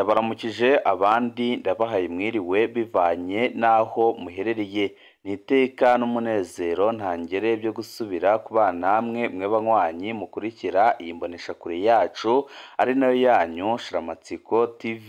Ndabaramukije abandi ndabahaye mwiriwe bivanye n'aho muherereye. Ni iteka n'umunezero ntangere byo gusubira kubana namwe mwe banywanyi mukurikira iyi mboneshakure yacu ari nayo yanyu Shiramatsiko TV.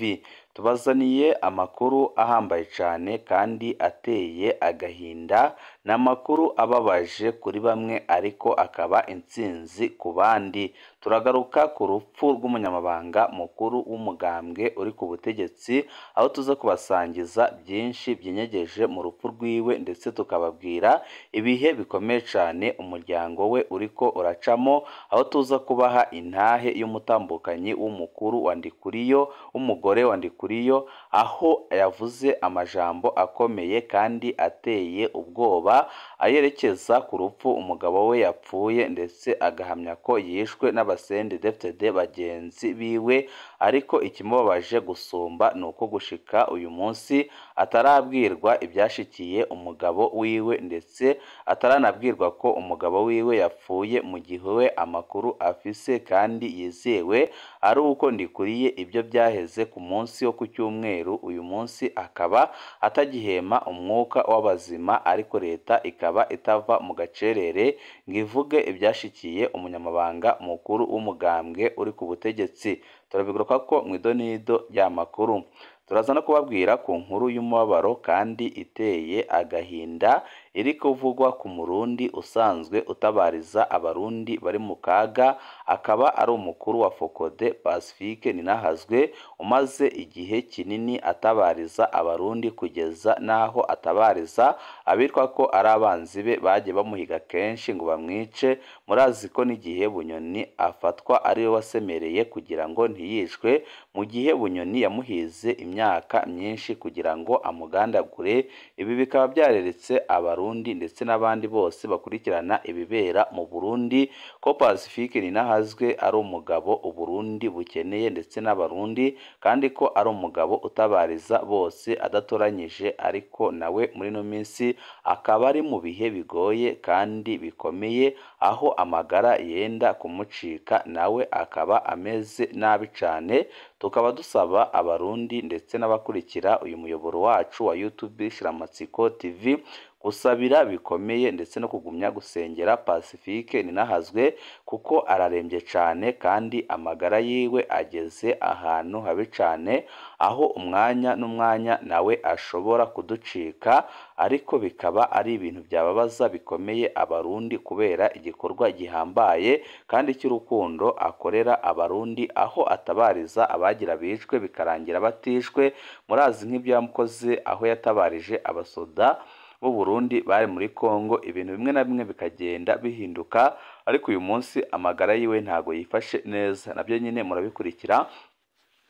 Tubazaniye amakuru ahambaye cyane kandi ateye agahinda, ni amakuru ababaje kuri bamwe ariko akaba intsinzi ku bandi. Turagaruka ku rupfu rw'umunyamabanga mukuru w'umugambwe uri ku butegetsi, aho tuza kubasangiza byinshi byinyegeje mu rupfu rwiwe, ndetse tukababwira ibihe bikomeye cyane umuryango we uriko uracamo, aho tuza kubaha intahe y'umutambukanyi w'umukuru wa Ndikuriyo, w'umugore wa Ndikuriyo, aho yavuze amajambo akomeye kandi ateye ubwoba ayerekeza ku rupfu umugabo we yapfuye, ndetse agahamya ko yishwe n'abasendedefitede bagenzi biwe. Ariko ikimubabaje gusumba ni uko gushika uyu munsi atarabwirwa ibyashikiye umugabo wiwe, ndetse ataranabwirwa ko umugabo wiwe yapfuye, mu gihe we amakuru afise kandi yizewe ari uko Ndikuriye ibyo byaheze ku munsi wo ku cyumweru, uyu munsi akaba atagihema umwuka w'abazima, ariko leta ikaba itava mu gacerere ngo ivuge ibyashikiye umunyamabanga mukuru w'umugambwe uri ku butegetsi. Turabigaruka ko mu idonido ry'amakuru. Turaza no kubabwira ku nkuru y'umubabaro kandi iteye agahinda iri kuvugwa ku Murundi usanzwe utabariza Abarundi bari mu kaga, akaba ari umukuru wa Fokode Pacifique Ninahazwe, umaze igihe kinini atabariza Abarundi kugeza n'aho atabariza abitwa ko ari abanzi be bagiye bamuhiga kenshi ngo bamwice. Murazi ko n'igihe Bunyoni afatwa ariwe wasemereye kugira ngo ntiyicwe, mu gihe Bunyoni yamuhize imyaka myinshi kugira ngo amugandagure. Ibi bikaba byareretse Abarundi ndetse n'abandi bose bakurikirana ibibera mu Burundi ko Pacifique Ninahazwe ari umugabo Uburundi bukeneye ndetse n'Abarundi, kandi ko ari umugabo utabariza bose adatoranyije, ariko nawe muri ino minsi akaba ari mu bihe bigoye kandi bikomeye, aho amagara yenda kumucika nawe akaba ameze nabi cyane. Tukaba dusaba Abarundi ndetse n'abakurikira uyu muyoboro wacu wa YouTube Shiramatsiko TV gusabira bikomeye ndetse no kugumya gusengera Pacifique Ninahazwe, kuko ararembye cyane kandi amagara yiwe ageze ahantu habi cyane, aho umwanya n'umwanya nawe ashobora kuducika, ariko bikaba ari ibintu byababaza bikomeye Abarundi kubera igikorwa gihambaye kandi cy'urukundo akorera Abarundi, aho atabariza abagira bicwe bikarangira batishwe. Murazi nk'ibyo yamukoze aho yatabarije abasoda b'u Burundi bari muri Kongo, ibintu bimwe na bimwe bikagenda bihinduka, ariko uyu munsi amagara yiwe ntago yifashe neza, nabyo nyine murabikurikira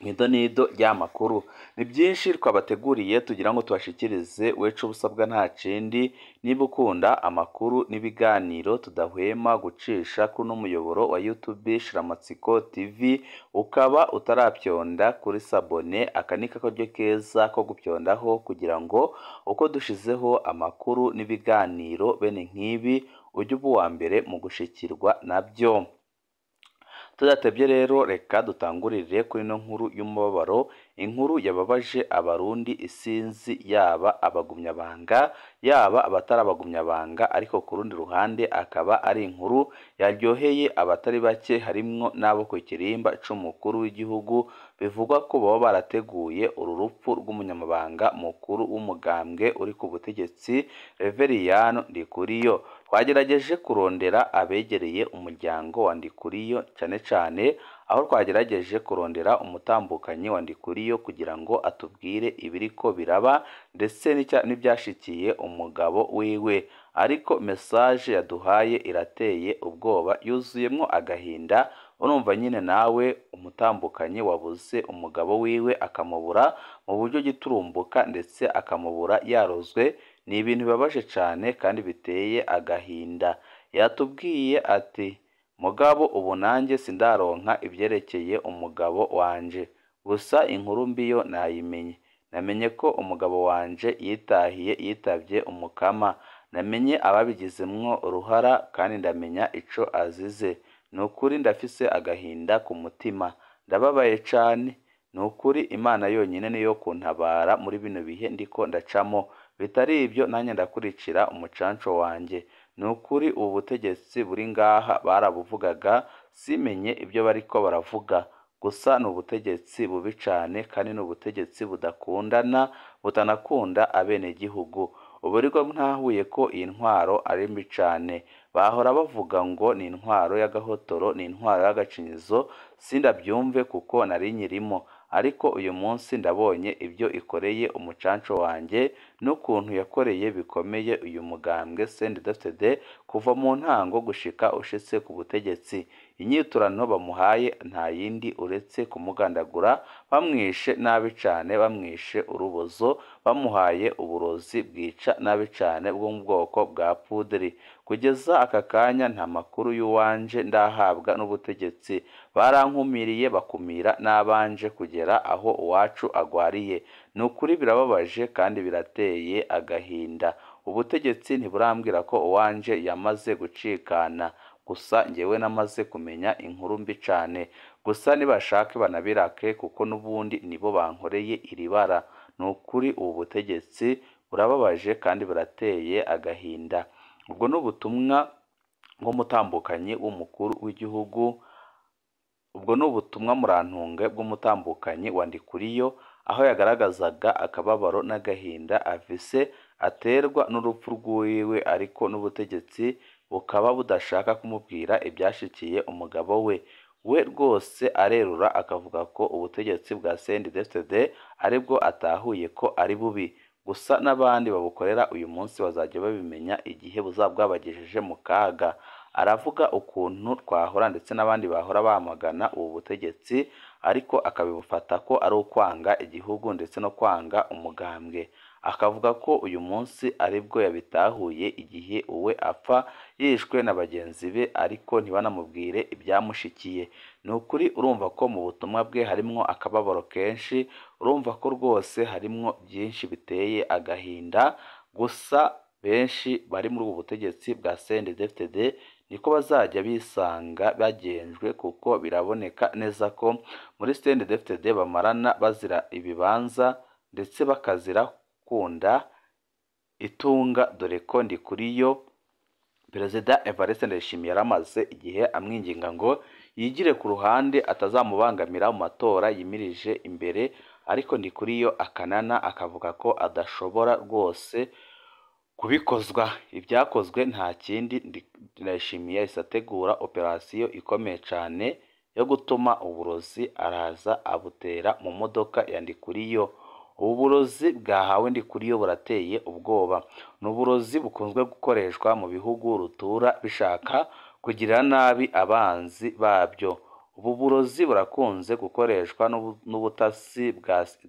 mu idonido ry'amakuru. Ni byinshi twabateguriye tugira ngo tubashikirize, wecu ubusabwa nta kindi, niba ukunda amakuru n'ibiganiro tudahwema gucisha kuri muyoboro wa YouTube Shiramatsiko TV, ukaba utarapyonda kuri sabone, aka ni akaryo keza ko gupyondaho kugira ngo uko dushizeho amakuru n'ibiganiro bene nk'ibi ujye uba uwa mbere mu gushikirwa nabyo. Tudatebye rero reka dutangurire kuri ino nkuru y'umubabaro, inkuru yababaje Abarundi isinzi, yaba abagumyabanga yaba abatari abagumyabanga, ariko ku rundi ruhande akaba ari inkuru yaryoheye abatari bake, harimwo n'abo ku kirimba c'umukuru w'igihugu, bivugwa ko baba barateguye uru rupfu rw'umunyamabanga mukuru w'umugambwe uri ku butegetsi Reveriyano Ndikuriyo. Twagerageje kurondera abegereye umuryango wa Ndikuriyo, cyane cyane aho twagerageje kurondera umutambukanyi wa Ndikuriyo kugira ngo atubwire ibiriko biraba ndetse n'ibyashikiye umugabo wiwe, ariko message yaduhaye irateye ubwoba, yuzuyemwo agahinda. Urumva nyine nawe umutambukanyi wabuze umugabo wiwe akamubura mu buryo giturumbuka, ndetse akamubura yarozwe, ni ibintu bibabaje cyane kandi biteye agahinda. Yatubwiye ati: mugabo ubu nanjye sindaronka ibyerekeye umugabo wanje, gusa inkuru mbi yo nayimenye, namenye ko umugabo wanje yitahiye yitabye umukama, namenye ababigizemwo uruhara kandi ndamenya ico azize. Ni ukuri ndafise agahinda ku mutima, ndababaye cane. Ni ukuri Imana yonyine niyo kuntabara muri bino bihe ndiko ndacamo, bitari ibyo nanjye ndakurikira umucanco wanjye. Ni ukuri ubu butegetsi buri ngaha barabuvugaga simenye ibyo bariko baravuga, gusa ni ubutegetsi bubi cane kandi ni ubutegetsi budakundana, butanakunda abenegihugu. Ubu ariko ntahuye ko iyi ntwaro ari mbi cane, bahora bavuga ngo ni intwaro y'agahotoro, ni intwaro y'agacinyizo, sindabyumve kuko nari nyirimo, ariko uyu munsi ndabonye ibyo ikoreye umucanco wanjye n'ukuntu yakoreye bikomeye uyu mugambwe CNDD-FDD kuva mu ntango gushika ushitse ku butegetsi. Inyiturano bamuhaye nta yindi uretse kumugandagura, bamwishe nabi cane, bamwishe urubozo, bamuhaye uburozi bwica nabi cane bwo mu bwoko bwa puderi. Kugeza aka kanya nta makuru y'uwanje ndahabwa n'ubutegetsi, barankumiriye bakumira n'abanje kugera aho uwacu agwariye. Ni ukuri birababaje kandi birateye agahinda. Ubutegetsi ntiburambwira ko uwanje yamaze gucikana, gusa njyewe namaze kumenya inkuru mbi cane. Gusa nibashake banabirake kuko n'ubundi nibo bankoreye iri bara. Ni ukuri ubu butegetsi burababaje kandi burateye agahinda. Ubwo ni ubutumwa bw'umutambukanyi w'umukuru w'igihugu, ubwo ni ubutumwa murantunge bw'umutambukanyi wa Ndikuriyo, aho yagaragazaga akababaro n'agahinda afise aterwa n'urupfu rw'iwe, ariko n'ubutegetsi bukaba budashaka kumubwira ibyashikiye umugabo we. We rwose arerura akavuga ko ubutegetsi bwa CNDD-FDD aribwo atahuye ko ari bubi, gusa n'abandi babukorera uyu munsi bazajya babimenya igihe buzaba bwabagejeje mu kaga. Aravuga ukuntu twahora ndetse n'abandi bahora bamagana ubu butegetsi, ariko akabibufata ko ari ukwanga igihugu ndetse no kwanga umugambwe. Akavuga ko uyu munsi aribwo yabitahuye igihe uwe apfa yishwe na bagenzi be, ariko ntibanamubwire ibyamushikiye. Ni ukuri urumva ko mu butumwa bwe harimwo akababaro kenshi, urumva ko rwose harimwo byinshi biteye agahinda, gusa benshi bari muri ubu butegetsi bwa CNDD-FDD niko bazajya bisanga bagenjwe, kuko biraboneka neza ko muri CNDD-FDD bamarana bazira ibibanza ndetse bakazira kunda itunga, dore ko Ndikuriyo Perezida Evariste Ndayishimiye yaramaze igihe amwinginga ngo yigire ku ruhande atazamubangamira mu matora yimirije imbere, ariko Ndikuriyo akanana akavuga ko adashobora rwose kubikozwa. Ibyakozwe nta kindi, Ndayishimiye yahise ategura operasiyo ikomeye cane yo gutuma uburozi araza abutera mu modoka ya Ndikuriyo. Ubu burozi bwahawe Ndikuriyo burateye ubwoba. Ni uburozi bukunzwe gukoreshwa mu bihugu rutura bishaka kugirira nabi abanzi babyo. Ubu burozi burakunze gukoreshwa n'ubutasi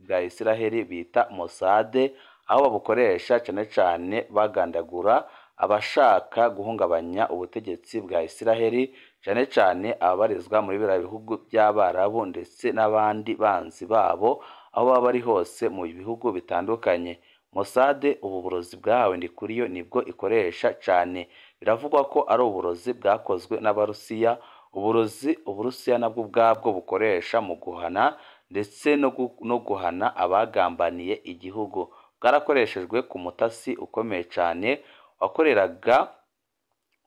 bwa Isiraheli bita Mossad, aho babukoresha cane cane bagandagura abashaka guhungabanya ubutegetsi bwa Isiraheli, cane cane ababarizwa muri biriya bihugu by'Abarabu ndetse n'abandi banzi babo aho baba bari hose mu bihugu bitandukanye. Mossad ubu burozi bwahawe Ndikuriyo nibwo ikoresha cane. Biravugwa ko ari uburozi bwakozwe n'Abarusiya, uburozi Uburusiya nabwo ubwabwo bukoresha mu guhana ndetse no guhana abagambaniye igihugu. Bwarakoreshejwe ku mutasi ukomeye cane wakoreraga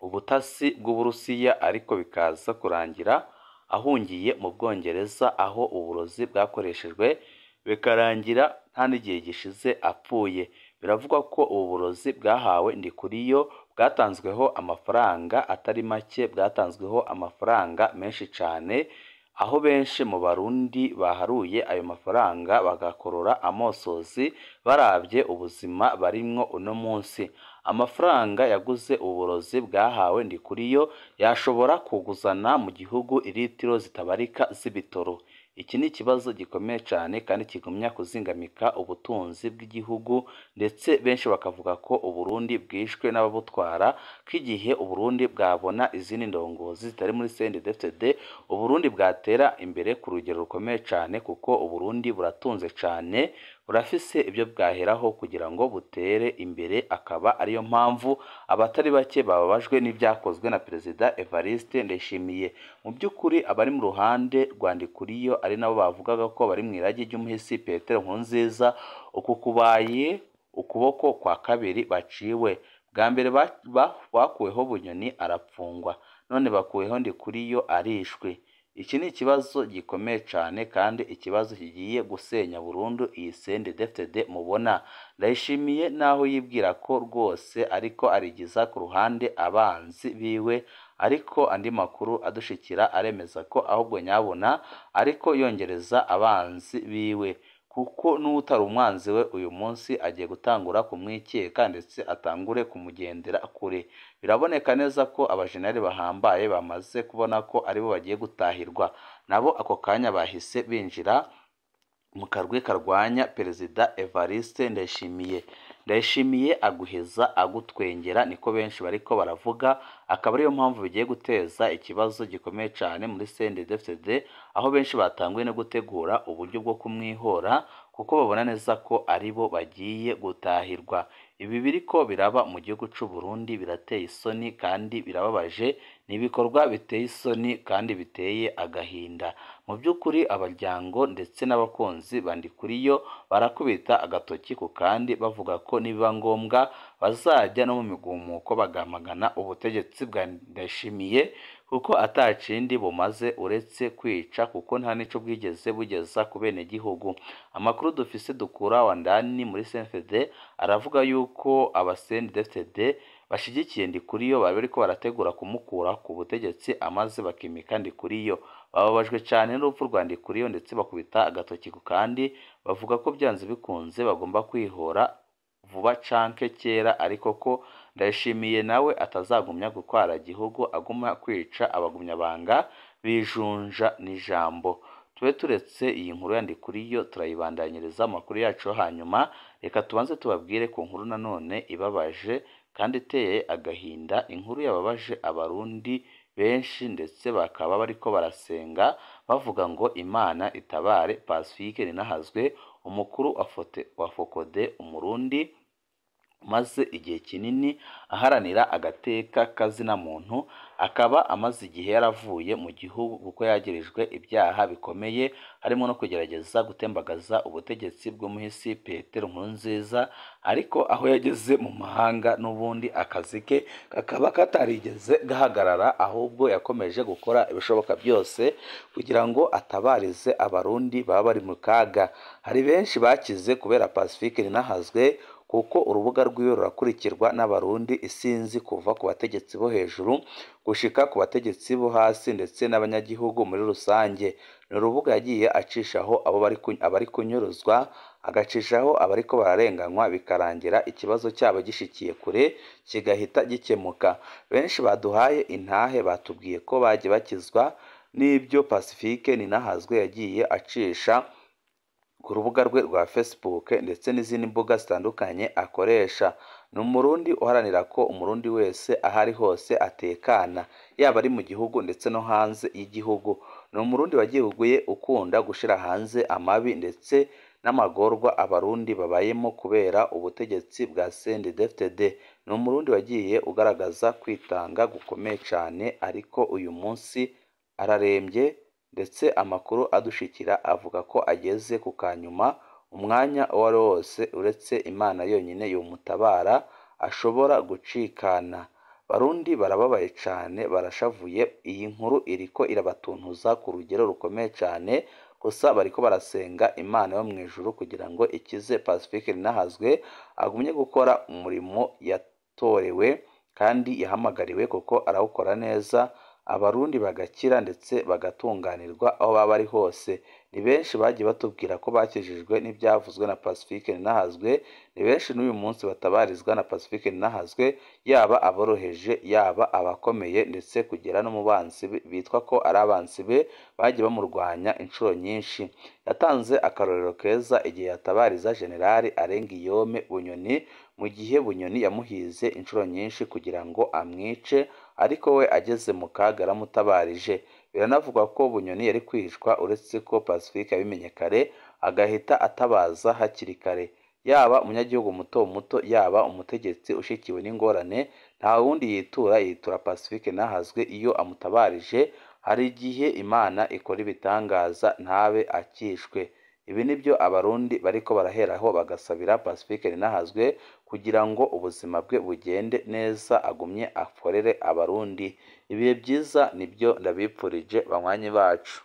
ubutasi bw'Uburusiya, ariko bikaza kurangira ahungiye mu Bwongereza, aho uburozi bwakoreshejwe bikarangira nta n'igihe gishize apfuye. Biravugwa ko ubu burozi bwahawe Ndikuriyo bwatanzweho amafaranga atari make, bwatanzweho amafaranga menshi cane, aho benshi mu Barundi baharuye ayo mafaranga bagakorora amosozi barabye ubuzima barimwo uno munsi. Amafaranga yaguze uburozi bwahawe Ndikuriyo yashobora kuguzana mu gihugu iritiro zitabarika z'ibitoro. Iki ni ikibazo gikomeye cyane kandi kigumya kuzingamika ubutunzi bw'igihugu, ndetse benshi bakavuga ko Uburundi bwishwe n'ababutwara, ko igihe Uburundi bwabona izindi ndongozi zitari muri CNDD-FDD, Uburundi bwatera imbere ku rugero rukomeye cyane, kuko Uburundi buratunze cyane. burafise ibyo bwaheraho kugira ngo butere imbere, akaba ariyo mpamvu abatari bake bababajwe n'ibyakozwe na Perezida Evariste Ndayishimiye. Mu by'ukuri abari mu ruhande rwa Ndikuriyo ari nabo bavugaga ko bari mu iragi ry'umuhisi Petero Nkurunziza, uku kubaye ukuboko kwa kabiri baciwe. Bwa mbere bakuweho Bunyoni arapfungwa, none bakuweho Ndikuriyo arishwe. Iki ni ikibazo gikomeye cyane kandi ikibazo kigiye gusenya burundu iyi CNDD-FDD mubona. Ndayishimiye naho yibwira ko rwose ariko arigiza ku ruhande abanzi biwe, ariko andi makuru adushikira aremeza ko ahubwo nyabona ariko yongereza abanzi biwe, kuko n'utari umwanzi we uyu munsi agiye gutangura kumwikeka ndetse atangure kumugendera kure. Biraboneka neza ko abajenerali bahambaye bamaze kubona ko aribo bagiye gutahirwa, nabo ako kanya bahise binjira mu karwi karwanya Perezida Evariste Ndayishimiye. Ndayishimiye aguheza agutwengera, niko benshi bariko baravuga, akaba ariyo mpamvu bigiye guteza ikibazo gikomeye cyane muri CNDD-FDD, aho benshi batanguye no gutegura uburyo bwo kumwihora kuko babona neza ko aribo bagiye gutahirwa. Ibi biriko biraba mu gihugu c'u Burundi birateye isoni kandi birababaje, ni ibikorwa biteye isoni kandi biteye agahinda. Mu by'ukuri abaryango ndetse n'abakunzi ba Ndikuriyo barakubita agatoki ku kandi bavuga ko nibiba ngombwa bazajya no mu migumuko bagamagana ubutegetsi bwa Ndayishimiye, kuko atakindi bumaze uretse kwica, kuko nta nico bwigeze bugeza ku benegihugu. Amakuru dufise dukura wa ndani muri CNDD aravuga yuko aba CNDD-FDD bashigikiye Ndikuriyo bari bariko barategura kumukura ku butegetsi amaze bakimika Ndikuriyo. Bababajwe cyane n'urupfu rwa Ndikuriyo ndetse bakubita agatoki ku kandi bavuga ko byanze bikunze bagomba kwihora vuba canke kera, ariko ko Ndayishimiye nawe atazagumya gutwara igihugu aguma kwica abagumyabanga bijunja n'ijambo. Tube turetse iyi nkuru ya Ndikuriyo turayibandanyiriza amakuru yacu hanyuma, reka tubanze tubabwire ku nkuru nanone ibabaje kandi iteye agahinda, inkuru yababaje Abarundi benshi ndetse bakaba bariko barasenga bavuga ngo Imana itabare Pacifique Ninahazwe, umukuru wa Fokode, Umurundi umaze igihe kinini aharanira agateka kazina muntu, akaba amaze igihe yaravuye mu gihugu kuko yagirijwe ibyaha bikomeye harimo no kugerageza gutembagaza ubutegetsi bw'umuhisi Petero Nkurunziza, ariko aho yageze mu mahanga n'ubundi akazi ke kakaba katarigeze gahagarara, ahubwo yakomeje gukora ibishoboka byose kugira ngo atabarize Abarundi baba bari mu kaga. Hari benshi bakize kubera Pacifique Ninahazwe, kuko urubuga rwiwe rurakurikirwa n'Abarundi isinzi kuva ku bategetsi bo hejuru gushika ku bategetsi bo hasi ndetse n'abanyagihugu muri rusange. Ni urubuga yagiye acishaho abo abari kunyuruzwa, agacishaho abariko bararenganywa, bikarangira ikibazo cyabo gishikiye kure kigahita gikemuka. Benshi baduhaye intahe batubwiye ko bagiye bakizwa n'ibyo Pacifique Ninahazwe yagiye acisha ku rubuga rwe rwa Facebook ndetse n'izindi mbuga zitandukanye akoresha. Ni Umurundi uharanira ko Umurundi wese aho ari hose atekana, yaba ari mu gihugu ndetse no hanze y'igihugu. Ni Umurundi wagihuguye ukunda gushira hanze amabi ndetse n'amagorwa Abarundi babayemo kubera ubutegetsi bwa CNDD-FDD. Ni Umurundi wagiye ugaragaza kwitanga gukomeye cyane, ariko uyu munsi ararembye ndetse amakuru adushikira avuga ko ageze ku kanyuma, umwanya uwo ari wo wose uretse Imana yonyine yomutabara ashobora gucikana. Barundi barababaye cyane, barashavuye, iyi nkuru iriko irabatuntuza ku rugero rukomeye cyane, gusa bariko barasenga Imana yo mu ijuru kugira ngo ikize Pacifique Ninahazwe agumye gukora umurimo yatorewe kandi yahamagariwe, kuko arawukora neza, Abarundi bagakira ndetse bagatunganirwa aho baba bari hose. Ni benshi bagiye batubwira ko bakijijwe n'ibyavuzwe na Pacifique Ninahazwe, ni benshi n'uyu munsi batabarizwa na Pacifique Ninahazwe, yaba aboroheje yaba abakomeye, ndetse kugera no mu banzi bitwa ko ari abanzi be bagiye bamurwanya inshuro nyinshi. Yatanze akarorero keza igihe yatabariza Generali Arengiyome Bunyoni, mu gihe Bunyoni yamuhize inshuro nyinshi kugira ngo amwice, ariko we ageze mu kaga aramutabarije. Biranavugwa ko Bunyoni yari kwicwa uretse ko Pacifique yabimenye kare agahita atabaza hakiri kare. Yaba umunyagihugu muto muto, yaba umutegetsi ushikiwe n'ingorane, nta wundi yitura, yitura Pacifique Nahazwe. Iyo amutabarije hari igihe Imana ikora ibitangaza ntabe akishwe. Ibi nibyo Abarundi bariko baraheraho bagasabira Pacifique Nahazwe kugira ngo ubuzima bwe bugende neza, agumye akorere Abarundi. Ibihe byiza nibyo ndabipfurije banywanyi bacu.